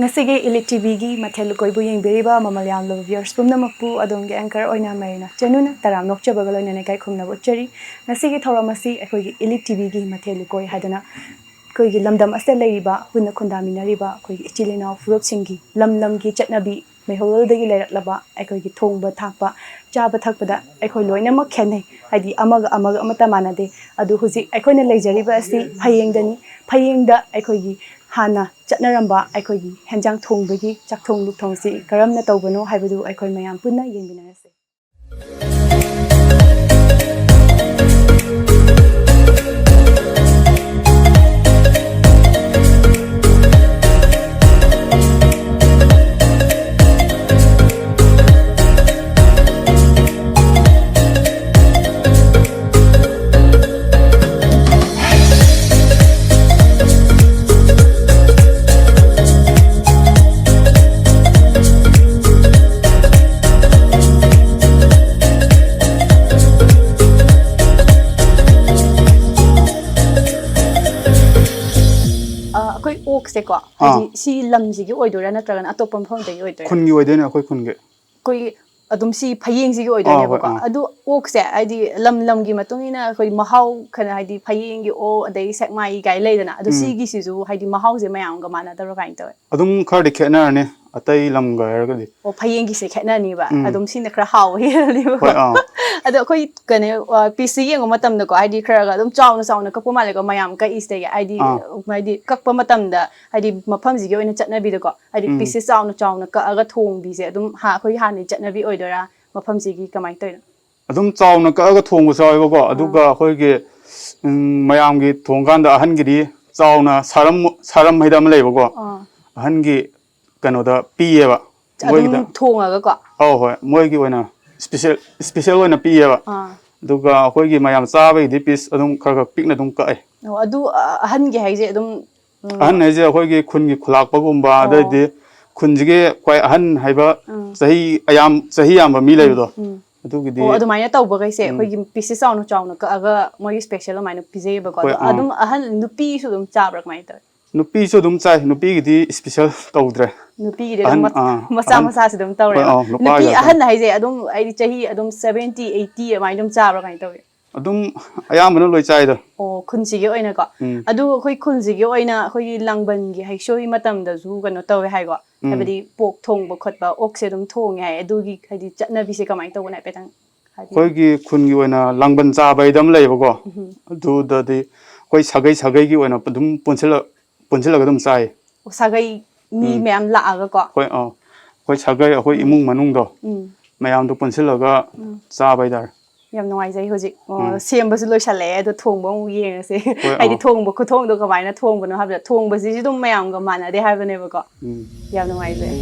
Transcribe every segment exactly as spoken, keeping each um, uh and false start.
ꯉꯁꯤꯒꯤ Elite ꯇꯤꯚꯤꯒꯤ ꯃꯊꯦꯜ ꯂꯨꯀꯣꯏꯕꯨ ꯌꯦꯡꯕꯤꯔꯤꯕ ꯃꯃꯜ ꯌꯥꯝꯂꯕ viewers ꯄꯨꯝꯅꯃꯛꯄꯨ ꯑꯗꯣꯝꯒꯤ anchor ꯑꯣꯏꯅ ꯃꯔꯤꯅꯥ ꯆꯅꯨꯅ ꯇꯔꯥꯝ ꯅꯣꯛꯆꯕꯒ ꯂꯣꯏꯅꯅ ꯏꯀꯥꯏ ꯈꯨꯝꯅꯕ ꯎꯠꯆꯔꯤ꯫ ꯉꯁꯤꯒꯤ ꯊꯧꯔꯝ ꯑꯁꯤ ꯑꯩꯈꯣꯏꯒꯤ Elite ꯇꯤꯚꯤꯒꯤ ꯃꯊꯦꯜ ꯂꯨꯀꯣꯏ ꯍꯥꯏꯗꯅ ꯑꯩꯈꯣꯏꯒꯤ ꯂꯝꯗꯝ ꯑꯁꯤꯗ ꯂꯩꯔꯤꯕ ꯄꯨꯟꯅ ꯈꯨꯟꯗꯥꯃꯤꯟꯅꯔꯤꯕ ꯑꯩꯈꯣꯏꯒꯤ ꯏꯆꯤꯜ ꯏꯅꯥꯎ ꯐꯨꯔꯨꯞꯁꯤꯡꯒꯤ ꯂꯝ ꯂꯝꯒꯤ ꯆꯠꯅꯕꯤ ꯃꯩꯍꯧꯔꯣꯜꯗꯒꯤ ꯂꯩꯔꯛꯂꯕ ꯑꯩꯈꯣꯏꯒꯤ ꯊꯣꯡꯕ ꯊꯥꯛꯄ, ꯆꯥꯕ ꯊꯛꯄꯗ ꯑꯩꯈꯣꯏ ꯂꯣꯏꯅꯃꯛ ꯈꯦꯠꯅꯩ꯫ ꯍꯥꯏꯗꯤ ꯑꯃꯒ ꯑꯃꯒ ꯑꯃꯠꯇ ꯃꯥꯟꯅꯗꯦ꯫ ꯑꯗꯨ ꯍꯧꯖꯤꯛ ꯑꯩꯈꯣꯏꯅ ꯂꯩꯖꯔꯤꯕ ꯑꯁꯤ ꯐꯌꯦꯡꯗꯅꯤ꯫ ꯐꯌꯦꯡꯗ ꯑꯩꯈꯣꯏꯒꯤ ꯍꯥꯟꯅ ꯆꯠꯅꯔꯝꯕ ꯑꯩꯈꯣꯏꯒꯤ ꯍꯦꯟꯖꯥꯡ ꯊꯣꯡꯕꯒꯤ ꯆꯥꯛꯊꯣꯡ ꯂꯨꯛꯊꯣꯡꯁꯤ ꯀꯔꯝꯅ ꯇꯧꯕꯅꯣ ꯍꯥꯏꯕꯗꯨ ꯑꯩꯈꯣꯏ ꯃꯌꯥꯝ ꯄꯨꯟꯅ ꯌꯦꯡꯃꯤꯟꯅꯔꯁꯤ꯫ ꯑ, ꯑꯩꯈꯣꯏ ꯑꯣꯛꯁꯦꯀꯣ, ꯍꯥꯏꯗꯤ ꯑꯥ꯫ ꯁꯤ ꯂꯝꯁꯤꯒꯤ ꯑꯣꯏꯗꯣꯏꯔꯥ ꯅꯠꯇ꯭ꯔꯒꯅ ꯑꯇꯣꯞꯄ ꯃꯐꯝꯗꯒꯤ ꯑꯣꯏꯗꯣꯏꯔꯥ? ꯈꯨꯟꯒꯤ ꯑꯣꯏꯗꯣꯏꯅꯦ, ꯑꯩꯈꯣꯏ ꯈꯨꯟꯒꯤ꯫ ꯑꯩꯈꯣꯏꯒꯤ ꯑꯗꯨꯝ ꯁꯤ ꯐꯌꯦꯡꯁꯤꯒꯤ ꯑꯥ, ꯍꯣꯏ, ꯑꯣꯏꯗꯣꯏꯅꯦꯕꯀꯣ꯫ ꯑꯥ꯫ ꯑꯗꯨ ꯑꯣꯛꯁꯦ ꯍꯥꯏꯗꯤ ꯂꯝ ꯂꯝꯒꯤ ꯃꯇꯨꯡ ꯏꯟꯅ ꯑꯩꯈꯣꯏ ꯃꯍꯥꯎ ꯈꯔ ꯍꯥꯏꯗꯤ ꯐꯌꯦꯡꯒꯤ ꯑꯣꯛ ꯑꯗꯩ ꯁꯦꯛꯃꯥꯏ ꯀꯥꯏ ꯂꯩꯗꯅ, ꯑꯗꯣ ꯎꯝ꯫ ꯁꯤꯒꯤꯁꯤꯁꯨ ꯍꯥꯏꯗꯤ ꯃꯍꯥꯎꯁꯦ ꯃꯌꯥꯝꯒ ꯃꯥꯟꯅꯗꯕ꯭ꯔꯥ ꯀꯃꯥꯏꯅ ꯇꯧꯋꯦ? ꯑꯗꯨꯝ ꯈꯔꯗꯤ ꯈꯦꯠꯅꯔꯅꯤ ꯑꯇꯩ ꯂꯝꯒ ꯍꯥꯏꯔꯒꯗꯤ꯫ ꯑꯣ, ꯐꯌꯦꯡꯒꯤꯁꯦ ꯈꯦꯠꯅꯅꯤꯕ꯫ ꯎꯝ꯫ ꯑꯗꯨꯝ ꯁꯤꯅ ꯈꯔ ꯍꯥꯎꯕ ꯍꯦꯜꯂꯅꯤꯕꯀꯣ꯫ ꯍꯣꯏ, ꯑꯥ꯫ ꯑꯗꯣ ꯑꯩꯈꯣꯏ ꯀꯩꯅꯣ, ꯑ, piece ꯁꯦ ꯌꯦꯡꯕ ꯃꯇꯝꯗꯀꯣ, ꯍꯥꯏꯗꯤ ꯈꯔ ꯈꯔ ꯑꯗꯨꯝ ꯆꯥꯎꯅ ꯆꯥꯎꯅ ꯀꯛꯄ ꯃꯥꯜꯂꯦꯀꯣ ꯃꯌꯥꯝ ꯀꯛꯏꯁꯤꯗꯒꯤ꯫ ꯍꯥꯏꯗꯤ, ꯑꯥ꯫ ꯍꯥꯏꯗꯤ ꯀꯛꯄ ꯃꯇꯝꯗ ꯍꯥꯏꯗꯤ ꯃꯐꯝꯁꯤꯒꯤ ꯑꯣꯏꯅ ꯆꯠꯅꯕꯤꯗꯀꯣ꯫ ꯍꯥꯏꯗꯤ ꯎꯝ꯫ piece ꯁꯦ ꯆꯥꯎꯅ ꯆꯥꯎꯅ ꯀꯛꯑꯒ ꯊꯣꯡꯕꯤꯁꯦ ꯑꯗꯨꯝ ꯍꯥ-, ꯑꯩꯈꯣꯏꯒꯤ ꯍꯥꯟꯅꯒꯤ ꯆꯠꯅꯕꯤ ꯑꯣꯏꯗꯣꯏꯔꯥ? ꯃꯐꯝꯁꯤꯒꯤ ꯀꯃꯥꯏꯅ ꯇꯧꯔꯤꯅꯣ? ꯑꯗꯨꯝ ꯆꯥꯎꯅ ꯀꯛꯑꯒ ꯊꯣꯡꯕꯁꯨ ꯌꯥꯎꯋꯦꯕꯀꯣ꯫ ꯑꯥ꯫ ꯑꯗꯨꯒ ꯑꯩꯈꯣꯏꯒꯤ, ꯎꯝ, ꯃꯌꯥꯝꯒꯤ ꯊꯣꯡꯀꯥꯟꯗ ꯑꯍꯟꯒꯤꯗꯤ ꯆꯥꯎꯅ ꯁꯥꯔꯝ, ꯁꯥꯔꯝ ꯍꯥꯏꯗ ꯑꯃ ꯂꯩꯕꯀꯣ꯫ ꯑꯥ꯫ ꯑꯍꯟꯒꯤ ꯀꯩꯅꯣꯗ ꯄꯤꯌꯦꯕ꯫ ꯑꯗꯨꯝ ꯃꯣꯏꯒꯤꯗ꯫ ꯊꯣꯡꯉꯒꯀꯣ? ꯑꯧ, ꯍꯣꯏ꯫ ꯃꯣꯏꯒꯤ ꯑꯣꯏꯅ special, special ꯑꯣꯏꯅ ꯄꯤꯌꯦꯕ꯫ ꯑꯥ꯫ ꯑꯗꯨꯒ ꯑꯩꯈꯣꯏꯒꯤ ꯃꯌꯥꯝ ꯆꯥꯕꯒꯤꯗꯤ piece ꯑꯗꯨꯝ ꯈꯔ ꯈꯔ ꯄꯤꯛꯅ ꯑꯗꯨꯝ ꯀꯛꯑꯦ꯫ ꯑꯣ, ꯑꯗꯨ, ꯑ-, ꯑꯍꯟꯒꯤ ꯍꯥꯏꯁꯦ ꯑꯗꯨꯝ, ꯎꯝ꯫ ꯑꯍꯟ ꯍꯥꯏꯁꯦ ꯑꯩꯈꯣꯏꯒꯤ ꯈꯨꯟꯒꯤ ꯈꯨꯂꯥꯛꯄꯒꯨꯝꯕ, ꯑꯣ꯫ ꯑꯗꯩꯗꯤ ꯈꯨꯟꯁꯤꯒꯤ ꯈ꯭ꯋꯥꯏ ꯑꯍꯟ ꯍꯥꯏꯕ ꯎꯝ꯫ ꯆꯍꯤ ꯑꯌꯥꯝ-, ꯆꯍꯤ ꯌꯥꯝꯕ ꯃꯤ ꯎꯝ, ꯂꯩꯕꯗꯣ, ꯎꯝ꯫ ꯑꯗꯨꯒꯤꯗꯤ ꯑꯣ, ꯑꯗꯨꯃꯥꯏꯅ ꯇꯧꯕꯈꯩꯁꯦ ꯎꯝ꯫ ꯑꯩꯈꯣꯏꯒꯤ piece ꯁꯦ ꯆꯥꯎꯅ ꯆꯥꯎꯅ ꯀꯛꯑꯒ ꯃꯣꯏꯒꯤ special ꯑꯗꯨꯃꯥꯏꯅ ꯄꯤꯖꯩꯌꯦꯕꯀꯣ꯫ ꯍꯣꯏ, ꯑꯗꯣ ꯑꯥ꯫ ꯑꯗꯨꯝ ꯑꯍꯟ ꯅꯨꯄꯤꯁꯨ ꯑꯗꯨꯝ ꯆꯥꯕ꯭ꯔꯥ ꯀꯃꯥꯏꯅ ꯇꯧꯋꯤ? ꯅꯨꯄꯤꯁꯨ ꯑꯗꯨꯝ ꯆꯥꯏ, ꯅꯨꯄꯤꯒꯤꯗꯤ ꯏꯁꯄꯤꯁꯦꯜ ꯇꯧꯗ꯭ꯔꯦ꯫ ꯅꯨꯄꯤꯒꯤꯗꯤ ꯑꯗꯨꯝ ꯑꯍꯟ ꯃꯆ- ꯑꯥ, ꯃꯆꯥ ꯑꯍꯟ- ꯃꯆꯥꯁꯨ ꯑꯗꯨꯝ ꯇꯧꯔꯦ꯫ ꯍꯣꯏ, ꯑꯧ, ꯅꯨꯄꯥꯒꯤ ꯅꯨꯄꯤ ꯑꯗꯨꯝ꯫ ꯑꯍꯟ ꯍꯥꯏꯁꯦ ꯑꯗꯨꯝ ꯍꯥꯏꯗꯤ ꯆꯍꯤ ꯑꯗꯨꯝ ꯁꯚꯦꯟꯇꯤ ꯑꯩꯠꯇꯤ ꯑꯗꯨꯃꯥꯏꯅ ꯑꯗꯨꯝ ꯆꯥꯕ꯭ꯔꯥ ꯀꯃꯥꯏꯅ ꯇꯧꯏ? ꯑꯗꯨꯝ ꯑꯌꯥꯝꯕꯅ ꯂꯣꯏ ꯆꯥꯏꯗ꯫ ꯑꯣ, ꯈꯨꯟꯁꯤꯒꯤ ꯑꯣꯏꯅꯀꯣ꯫ ꯎꯝ꯫ ꯑꯗꯨ ꯑꯩꯈꯣꯏ ꯈꯨꯟꯁꯤꯒꯤ ꯑꯣꯏꯅ ꯑꯩꯈꯣꯏꯒꯤ ꯂꯥꯡꯕꯟꯒꯤ ꯍꯩꯁꯣꯏ ꯃꯇꯝꯗꯁꯨ ꯀꯩꯅꯣ ꯇꯧꯋꯦ ꯍꯥꯏꯀꯣ꯫ ꯎꯝ꯫ ꯍꯥꯏꯕꯗꯤ ꯄꯣꯛ ꯊꯣꯡꯕ ꯈꯣꯠꯄ ꯑꯣꯛꯁꯦ ꯑꯗꯨꯝ ꯊꯣꯡꯉꯦ ꯍꯥꯏ꯫ ꯑꯗꯨꯒꯤ ꯍꯥꯏꯗꯤ ꯆꯠꯅꯕꯤꯁꯦ ꯀꯃꯥꯏꯅ ꯇꯧꯕꯅꯣ ꯍꯥꯏꯐꯦꯠꯇꯪ ꯍꯥꯏꯕꯤꯌꯨ꯫ ꯑꯩꯈꯣꯏꯒꯤ ꯈꯨꯟꯒꯤ ꯑꯣꯏꯅ ꯂꯥꯡꯕꯟ ꯆꯥꯕ ꯍꯥꯏꯗ ꯑꯃ ꯂꯩꯌꯦꯕꯀꯣ꯫ ꯎꯝ꯫ ꯑꯗꯨꯗꯗꯤ ꯑꯩꯈꯣꯏ ꯁꯥꯒꯩ ꯁꯥꯒꯩꯒꯤ ꯑꯣꯏꯅ ꯑꯗꯨꯝ ꯄꯨꯟꯁꯤꯜꯂ ꯄꯨꯟꯁꯤꯜꯂꯒ ꯑꯗꯨꯝ ꯆꯥꯏ꯫ ꯑꯣ, ꯁꯥꯒꯩ ꯃꯤ ꯎꯝ꯫ ꯃꯌꯥꯝ ꯂꯥꯛꯑꯒꯀꯣ꯫ ꯑꯩꯈꯣꯏ ꯑꯥ, ꯑꯩꯈꯣꯏ ꯁꯥꯒꯩ, ꯑꯩꯈꯣꯏ ꯎꯝ꯫ ꯏꯃꯨꯡ ꯃꯅꯨꯡꯗꯣ ꯎꯝ꯫ ꯃꯌꯥꯝꯗꯣ ꯄꯨꯟꯁꯤꯜꯂꯒ ꯎꯝ꯫ ꯆꯥꯕ ꯍꯥꯏꯇꯥꯔꯦ꯫ ꯌꯥꯝ ꯅꯨꯡꯉꯥꯏꯖꯩ ꯍꯧꯖꯤꯛ꯫ ꯑꯣ, ꯎꯝ꯫ ꯁꯦꯝꯕꯁꯨ ꯂꯣꯏꯁꯜꯂꯛꯑꯦ, ꯑꯗꯣ ꯊꯣꯡꯕ ꯑꯃꯨꯛ ꯌꯦꯡꯉꯁꯦ꯫ ꯍꯣꯏ, ꯍꯥꯏꯗꯤ ꯑꯥ꯫ ꯊꯣꯡꯕ ꯈꯨꯊꯣꯡꯗꯣ ꯀꯃꯥꯏꯅ ꯊꯣꯡꯕꯅꯣ ꯍꯥꯏꯕꯗ ꯊꯣꯡꯕꯁꯤꯁꯨ ꯑꯗꯨꯝ ꯃꯌꯥꯝꯒ ꯃꯥꯟꯅꯗꯦ ꯍꯥꯏꯕꯅꯦꯕꯀꯣ꯫ ꯎꯝ꯫ ꯌꯥꯝ ꯅꯨꯡꯉꯥꯏꯖꯩ꯫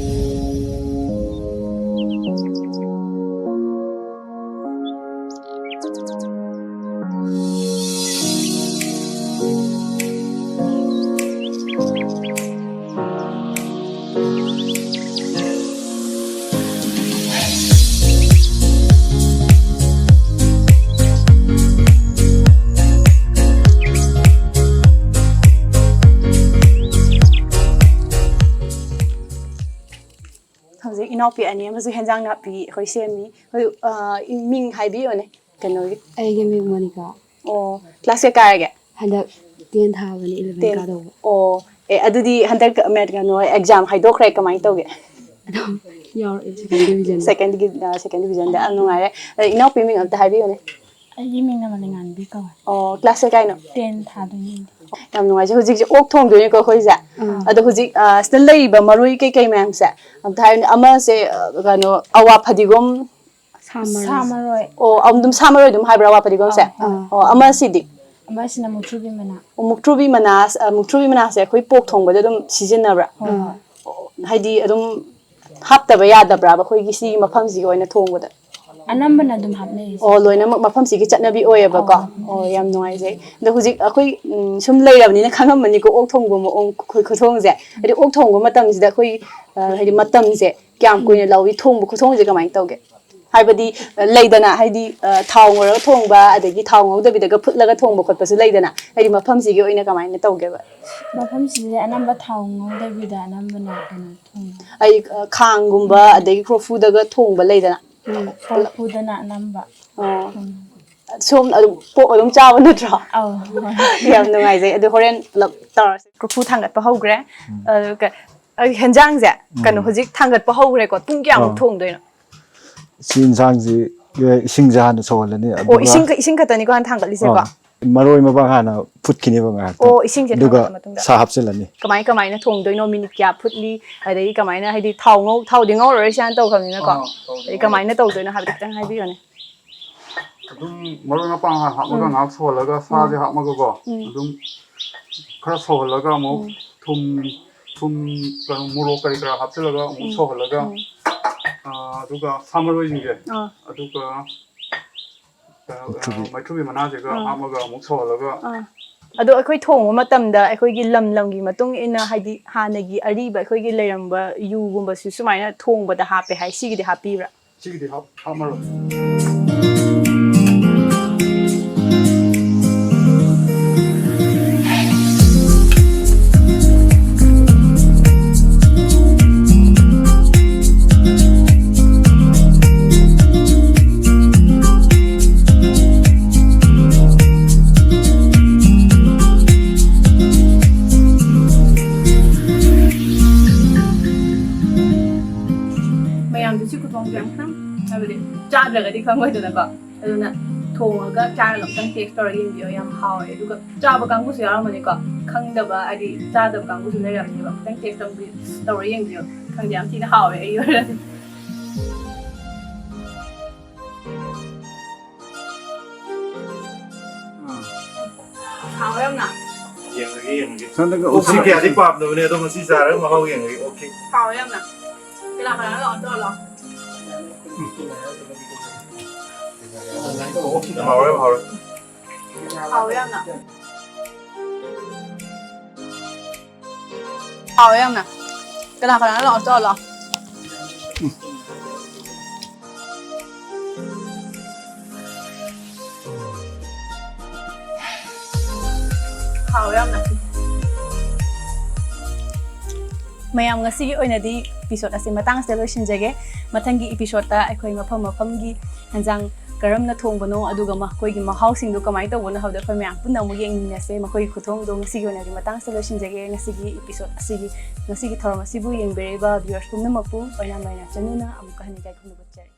ꯍꯧꯖꯤꯛ ꯏꯅꯥꯎꯄꯤ ꯑꯅꯤ ꯑꯃꯁꯨ ꯍꯦꯟꯖꯥꯡ ꯅꯥꯄꯤ ꯑꯩꯈꯣꯏ ꯁꯦꯝꯃꯤ꯫ ꯍꯧꯖꯤꯛ, ꯑ, ꯃꯤꯡ ꯍꯥꯏꯕꯤꯌꯨꯅꯦ ꯀꯩꯅꯣꯒꯤ꯫ ꯑꯩꯒꯤ ꯃꯤꯡ ꯃꯣꯅꯤꯀꯥ꯫ ꯑꯣ, ꯀ꯭ꯂꯥꯁ ꯀꯌꯥ ꯀꯥꯔꯒꯦ? ꯍꯟꯗꯛ ꯇꯦꯟ ꯊꯥꯕꯅꯤ, ꯏꯂꯚꯦꯟ ꯇꯦꯟ꯫ ꯀꯥꯗꯧꯕ꯫ ꯑꯣ, ꯑꯦ, ꯑꯗꯨꯗꯤ ꯍꯟꯗꯛ ꯃꯦꯠ-, ꯀꯩꯅꯣ, ꯑꯦꯛꯖꯥꯝ ꯍꯥꯏꯗꯣꯛꯈ꯭ꯔꯦ, ꯀꯃꯥꯏꯅ ꯇꯧꯒꯦ? ꯑꯗꯨꯝ ꯌꯥꯎꯔꯛꯑꯦ ꯁꯦꯀꯦꯟ ꯗꯤꯕꯤꯖꯟꯗ꯫ ꯁꯦꯀꯦꯟ ꯗꯤꯕꯤ-, ꯑ, ꯁꯦꯀꯦꯟ ꯗꯤꯕꯤꯖꯟꯗ꯫ ꯌꯥꯝ ꯅꯨꯡꯉꯥꯏꯔꯦ꯫ ꯑꯗ ꯏꯅꯥꯎꯄꯤ ꯃꯤꯡ ꯑꯝꯇ ꯍꯥꯏꯕꯤꯌꯨꯅꯦ꯫ ꯑꯩꯒꯤ ꯃꯤꯡꯅ ꯃꯂꯤꯉꯥꯟꯕꯤ ꯀꯧꯋꯦ꯫ ꯑꯣ, ꯀ꯭ꯂꯥꯁꯁꯦ ꯀꯥꯏꯅꯣ? ꯇꯦꯟ ꯊꯥꯗꯣꯏꯅꯦ ꯑꯩꯗꯤ꯫ ꯌꯥꯝ ꯅꯨꯡꯉꯥꯏꯖꯩ꯫ ꯍꯧꯖꯤꯛꯁꯦ ꯑꯣꯛ ꯊꯣꯡꯗꯣꯏꯅꯦꯀꯣ ꯑꯩꯈꯣꯏꯁꯦ꯫ ꯑꯥ꯫ ꯑꯗꯣ ꯍꯧꯖꯤꯛ, ꯑ, ꯁꯤꯗ ꯂꯩꯔꯤꯕ ꯃꯔꯣꯏ ꯀꯩꯀꯩ ꯃꯌꯥꯝꯁꯦ ꯑꯝꯇ ꯍꯥꯏꯌꯨꯅꯦ꯫ ꯑꯃꯁꯦ, ꯑ, ꯀꯩꯅꯣ, ꯑꯋꯥ ꯐꯗꯤꯒꯣꯝ꯫ ꯁꯥ ꯃꯔꯣꯏ꯫ ꯁꯥ ꯃꯔꯣꯏ꯫ ꯑꯣ, ꯑꯗꯨꯝ ꯁꯥ ꯃꯔꯣꯏ ꯑꯗꯨꯝ ꯍꯥꯏꯕ꯭ꯔꯥ, ꯑꯋꯥ ꯐꯗꯤꯒꯣꯝꯁꯦ? ꯑꯥ꯫ ꯑꯥ꯫ ꯑꯣ, ꯑꯃꯁꯤꯗꯤ? ꯑꯃꯁꯤꯅ ꯃꯨꯛꯊ꯭ꯔꯨꯕꯤ ꯃꯅꯥ꯫ ꯑꯣ, ꯃꯨꯛꯊ꯭ꯔꯨꯕꯤ ꯃꯅꯥ, ꯑ, ꯃꯨꯛꯊ꯭ꯔꯨꯕꯤ ꯃꯅꯥꯁꯦ ꯑꯩꯈꯣꯏ ꯄꯣꯛ ꯊꯣꯡꯕꯗ ꯑꯗꯨꯝ ꯁꯤꯖꯤꯟꯅꯕ꯭ꯔꯥ? ꯍꯣꯏ, ꯍꯣꯏ꯫ ꯑꯣ, ꯍꯥꯏꯗꯤ ꯑꯗꯨꯝ ꯍꯥꯞꯇꯕ ꯌꯥꯗꯕ꯭ꯔꯥꯕ ꯑꯩꯈꯣꯏꯒꯤ ꯁꯤꯒꯤ ꯃꯐꯝꯁꯤꯒꯤ ꯑꯣꯏꯅ ꯊꯣꯡꯕꯗ? ꯑꯅꯝꯕꯅ ꯑꯗꯨꯝ ꯍꯥꯞꯅꯩ꯫ ꯑꯣ, ꯂꯣꯏꯅꯃꯛ ꯃꯐꯝꯁꯤꯒꯤ ꯆꯠꯅꯕꯤ ꯑꯣꯏꯌꯦꯕꯀꯣ? ꯑꯧ꯫ ꯑꯣ, ꯌꯥꯝ ꯅꯨꯡꯉꯥꯏꯖꯩ꯫ ꯑꯗꯣ ꯍꯧꯖꯤꯛ ꯑꯩꯈꯣꯏ, ꯎꯝ, ꯁꯨꯝ ꯂꯩꯔꯕꯅꯤꯅ ꯈꯪꯉꯝꯃꯅꯤꯀꯣ, ꯑꯣꯛ ꯊꯣꯡꯕ ꯃꯑꯣꯡ, ꯈꯨ-, ꯈꯨꯊꯣꯡꯁꯦ꯫ ꯍꯥꯏꯗꯤ ꯑꯣꯛ ꯊꯣꯡꯕ ꯃꯇꯝꯁꯤꯗ ꯑꯩꯈꯣꯏ, ꯑ, ꯍꯥꯏꯗꯤ ꯃꯇꯝꯁꯦ ꯀꯌꯥꯝ ꯀꯨꯏꯅ ꯂꯧꯏ, ꯊꯣꯡꯕ ꯈꯨꯊꯣꯡꯁꯦ ꯀꯃꯥꯏꯅ ꯇꯧꯒꯦ? ꯍꯥꯏꯕꯗꯤ, ꯑ, ꯂꯩꯗꯅ, ꯍꯥꯏꯗꯤ, ꯑ, ꯊꯥꯎ ꯉꯧꯔꯒ ꯊꯣꯡꯕ, ꯑꯗꯒꯤ ꯊꯥꯎ ꯉꯧꯗꯕꯤꯗꯒ ꯐꯨꯠꯂꯒ ꯊꯣꯡꯕ ꯈꯣꯠꯄꯁꯨ ꯂꯩꯗꯅ, ꯍꯥꯏꯗꯤ ꯃꯐꯝꯁꯤꯒꯤ ꯑꯣꯏꯅ ꯀꯃꯥꯏꯅ ꯇꯧꯒꯦꯕ? ꯃꯐꯝꯁꯤꯗꯤ ꯑꯅꯝꯕ ꯊꯥꯎ ꯉꯧꯗꯕꯤꯗ ꯑꯅꯝꯕꯅ ꯀꯩꯅꯣ ꯊꯣꯡꯉꯦ꯫ ꯑꯩ, ꯑ, ꯈꯥꯡꯒꯨꯝꯕ, ꯑꯗꯒꯤ ꯀ꯭ꯔꯣꯐꯨꯗꯒ ꯊꯣꯡꯕ ꯂꯩꯗꯅ? ꯎꯝ, ꯀ꯭ꯔꯣꯐꯨꯗꯅ ꯑꯅꯝꯕ꯫ ꯑꯣ꯫ ꯎꯝ꯫ ꯁꯣꯝ ꯑꯗꯨꯝ ꯄꯣꯛ ꯑꯗꯨꯝ ꯆꯥꯕ ꯅꯠꯇ꯭ꯔꯣ? ꯑꯧ, ꯍꯣꯏ꯫ ꯌꯥꯝ ꯅꯨꯡꯉꯥꯏꯖꯩ꯫ ꯑꯗꯨ ꯍꯣꯔꯦꯟ ꯄꯨꯂꯞ ꯇꯧꯔꯁꯦ꯫ ꯀ꯭ꯔꯣꯐꯨ ꯊꯥꯡꯒꯠꯄ ꯍꯧꯈ꯭ꯔꯦ꯫ ꯎꯝ꯫ ꯑꯗꯨꯒ, ꯑ, ꯍꯦꯟꯖꯥꯡꯁꯦ, ꯎꯝ꯫ ꯀꯩꯅꯣ, ꯍꯧꯖꯤꯛ ꯊꯥꯡꯒꯠꯄ ꯍꯧꯈ꯭ꯔꯦꯀꯣ꯫ ꯄꯨꯡ ꯀꯌꯥꯃꯨꯛ ꯑꯥ꯫ ꯊꯣꯡꯗꯣꯏꯅꯣ? ꯁꯤ ꯏꯟꯁꯥꯡꯁꯤ, ꯑꯦ, ꯏꯁꯤꯡꯁꯦ ꯍꯥꯟꯅ ꯁꯧꯍꯜꯂꯅꯤ, ꯑꯣ, ꯑꯗꯨꯒ ꯏꯁꯤꯡ, ꯏꯁꯤꯡ ꯈꯛꯇꯅꯤꯀꯣ ꯍꯥꯟꯅ ꯊꯥꯡꯒꯠꯂꯤꯁꯦꯀꯣ? ꯑꯥ, ꯃꯔꯣꯏ ꯃꯄꯥꯡ ꯍꯥꯟꯅ ꯐꯨꯠꯈꯤꯅꯦꯕ ꯉꯥꯏꯍꯥꯛꯇꯪ꯫ ꯑꯣ, ꯏꯁꯤꯡꯁꯦ ꯑꯗꯨꯒ ꯊꯥꯡꯒꯠꯂ ꯃꯇꯨꯡꯗ꯫ ꯁꯥ ꯍꯥꯞꯆꯤꯜꯂꯅꯤ꯫ ꯀꯃꯥꯏ ꯀꯃꯥꯏꯅ ꯊꯣꯡꯗꯣꯏꯅꯣ? ꯃꯤꯅꯤꯠ ꯀꯌꯥ ꯐꯨꯠꯂꯤ? ꯑꯗꯒꯤ ꯀꯃꯥꯏꯅ, ꯍꯥꯏꯗꯤ, ꯊꯥꯎ ꯉꯧ-, ꯊꯥꯎꯗꯤ ꯉꯧꯔꯔꯣꯏꯁꯦ ꯍꯥꯟꯅ ꯇꯧꯈ꯭ꯔꯕꯅꯤꯅꯀꯣ? ꯑꯥ, ꯇꯧꯗꯣꯏꯅꯦ꯫ ꯑꯗꯩ ꯀꯃꯥꯏꯅ ꯇꯧꯗꯣꯏꯅꯣ ꯍꯥꯏꯕꯗꯤ ꯈꯤꯇꯪ ꯍꯥꯏꯕꯤꯌꯨꯅꯦ꯫ ꯑꯗꯨꯝ ꯃꯔꯣꯏ ꯃꯄꯥꯡ ꯍꯥꯞꯄꯒ ꯎꯝ꯫ ꯉꯥꯏꯍꯥꯛ ꯁꯧꯍꯜꯂꯒ ꯎꯝ꯫ ꯁꯥꯁꯦ ꯍꯥꯞꯄꯒꯀꯣ, ꯎꯝ꯫ ꯑꯗꯨꯝ ꯈꯔ ꯁꯧꯍꯜꯂꯒ ꯑꯃꯨꯛ ꯎꯝ꯫ ꯊꯨꯝ, ꯊꯨꯝ, ꯀꯩꯅꯣ, ꯃꯣꯔꯣꯛ ꯀꯔꯤ ꯀꯔꯥ ꯍꯥꯞꯆꯤꯜꯂꯒ ꯑꯃꯨꯛ ꯎꯝ꯫ ꯁꯧꯍꯜꯂꯒ, ꯎꯝ꯫ ꯑꯥ, ꯑꯗꯨꯒ ꯁꯥ ꯃꯔꯣꯏꯁꯤꯡꯁꯦ, ꯑꯥ꯫ ꯑꯗꯨꯒ, ꯑꯥ, ꯃꯩꯊ꯭ꯔꯨꯕꯤ꯫ ꯃꯩꯊ꯭ꯔꯨꯕꯤ ꯃꯅꯥꯁꯤꯒ ꯑꯥ꯫ ꯍꯥꯞꯄꯒ ꯑꯃꯨꯛ ꯁꯧꯍꯜꯂꯒ꯫ ꯑꯥ꯫ ꯑꯗꯣ ꯑꯩꯈꯣꯏ ꯊꯣꯡꯕ ꯃꯇꯝꯗ ꯑꯩꯈꯣꯏꯒꯤ ꯂꯝ ꯂꯝꯒꯤ ꯃꯇꯨꯡ ꯏꯟꯅ, ꯍꯥꯏꯗꯤ, ꯍꯥꯟꯅꯒꯤ ꯑꯔꯤꯕ ꯑꯩꯈꯣꯏꯒꯤ ꯂꯩꯔꯝꯕ ꯌꯨꯒꯨꯝꯕꯁꯨ ꯁꯨꯃꯥꯏꯅ ꯊꯣꯡꯕꯗ ꯍꯥꯞꯄꯦ ꯍꯥꯏ, ꯁꯤꯒꯤꯗꯤ ꯍꯥꯞꯄꯤꯕ꯭ꯔꯥ? ꯁꯤꯒꯤꯗꯤ ꯍꯥꯞ-, ꯍꯥꯞꯄꯔꯣꯏ꯫ ꯃꯌꯥꯝꯁꯨ ꯁꯤ ꯈꯨꯊꯣꯡꯁꯦ ꯑꯃꯨꯛꯇꯪ, ꯍꯥꯏꯕꯗꯤ, ꯆꯥꯗ꯭ꯔꯒꯗꯤ ꯈꯪꯉꯣꯏꯗꯅꯀꯣ꯫ ꯑꯗꯨꯅ ꯊꯣꯡꯉꯒ ꯆꯥꯔꯒ ꯑꯃꯨꯛꯇꯪ taste ꯇꯧꯔꯒ ꯌꯦꯡꯕꯤꯌꯣ, ꯌꯥꯝ ꯍꯥꯎꯋꯦ꯫ ꯑꯗꯨꯒ ꯆꯥꯕ ꯀꯥꯡꯕꯨꯁꯨ ꯌꯥꯎꯔꯝꯃꯅꯤꯀꯣ, ꯈꯪꯗꯕ, ꯍꯥꯏꯗꯤ, ꯆꯥꯗꯕ ꯀꯥꯡꯕꯨꯁꯨ ꯂꯩꯔꯝꯅꯦꯕ꯫ ꯑꯃꯨꯛꯇꯪ taste ꯇꯧꯕꯤ-, ꯇꯧꯔ ꯌꯦꯡꯕꯤꯌꯣ꯫ ꯈꯪꯗꯦ, ꯌꯥꯝ ꯊꯤꯅ ꯍꯥꯎꯋꯦ ꯑꯩꯒꯤ ꯑꯣꯏꯅꯗꯤ꯫ ꯍꯥꯎꯋꯦ ꯌꯥꯝꯅ꯫ ꯌꯦꯡꯉꯒꯦ, ꯌꯦꯡꯉꯒꯦ꯫ ꯁꯣꯝꯗꯒ ꯑꯣꯛꯁꯤ ꯎꯁꯤ ꯀꯌꯥꯗꯤ ꯄꯥꯝꯗꯕꯅꯦ, ꯑꯗꯣ ꯉꯁꯤ ꯆꯥꯔꯒ ꯃꯍꯥꯎ ꯌꯦꯡꯉꯒꯦ꯫ ꯑꯣꯀꯦ꯫ ꯍꯥꯎꯋꯦ ꯌꯥꯝꯅ꯫ ꯀꯅꯥ ꯀꯅꯥꯅꯣ ꯂꯥꯛꯑꯣ, ꯆꯠꯂꯣ ꯂꯥꯛꯑꯣ꯫ ꯌꯥꯝ ꯍꯥꯎꯔꯦ, ꯌꯥꯝ ꯍꯥꯎꯔꯦ꯫ ꯍꯥꯎꯋꯦ ꯌꯥꯝꯅ꯫ ꯀꯅꯥ ꯀꯅꯥꯅꯣ ꯂꯥꯛꯑꯣ, ꯆꯠꯂꯣ ꯂꯥꯛꯑꯣ꯫ ꯃꯌꯥꯝ, ꯉꯁꯤꯒꯤ ꯑꯣꯏꯅꯗꯤ episode ꯑꯁꯤ ꯃꯇꯥꯡꯁꯤꯗ ꯂꯣꯏꯁꯤꯟꯖꯒꯦ꯫ ꯃꯊꯪꯒꯤ episodeꯇ ꯑꯩꯈꯣꯏ ꯃꯐꯝ ꯃꯐꯝꯒꯤ ꯍꯦꯟꯖꯥꯡ ꯀꯔꯝꯅ ꯊꯣꯡꯕꯅꯣ, ꯑꯗꯨꯒ ꯃꯈꯣꯏꯒꯤ ꯃꯍꯥꯎꯁꯤꯡꯗꯨ ꯀꯃꯥꯏꯅ ꯇꯧꯕꯅꯣ ꯍꯥꯏꯕꯗꯣ ꯑꯩꯈꯣꯏ ꯃꯌꯥꯝ ꯄꯨꯟꯅ ꯑꯃꯨꯛ ꯌꯦꯡꯃꯤꯟꯅꯁꯦ꯫ ꯃꯈꯣꯏꯒꯤ ꯈꯨꯊꯣꯡꯗꯣ ꯉꯁꯤꯒꯤ ꯑꯣꯏꯅꯗꯤ ꯃꯇꯥꯡꯁꯤꯗ ꯂꯣꯏꯁꯤꯟꯖꯒꯦ꯫ ꯉꯁꯤꯒꯤ episode ꯑꯁꯤꯒꯤ, ꯉꯁꯤꯒꯤ ꯊꯧꯔꯝ ꯑꯁꯤꯕꯨ ꯌꯦꯡꯕꯤꯔꯤꯕ viewers ꯄꯨꯝꯅꯃꯛꯄꯨ ꯑꯣꯏꯅꯥꯝ ꯂꯥꯏꯅꯥ ꯆꯅꯨꯅ ꯑꯃꯨꯛꯀ ꯍꯟꯅ ꯏꯀꯥꯏ ꯈꯨꯝꯅꯕ ꯎꯠꯆꯔꯤ꯫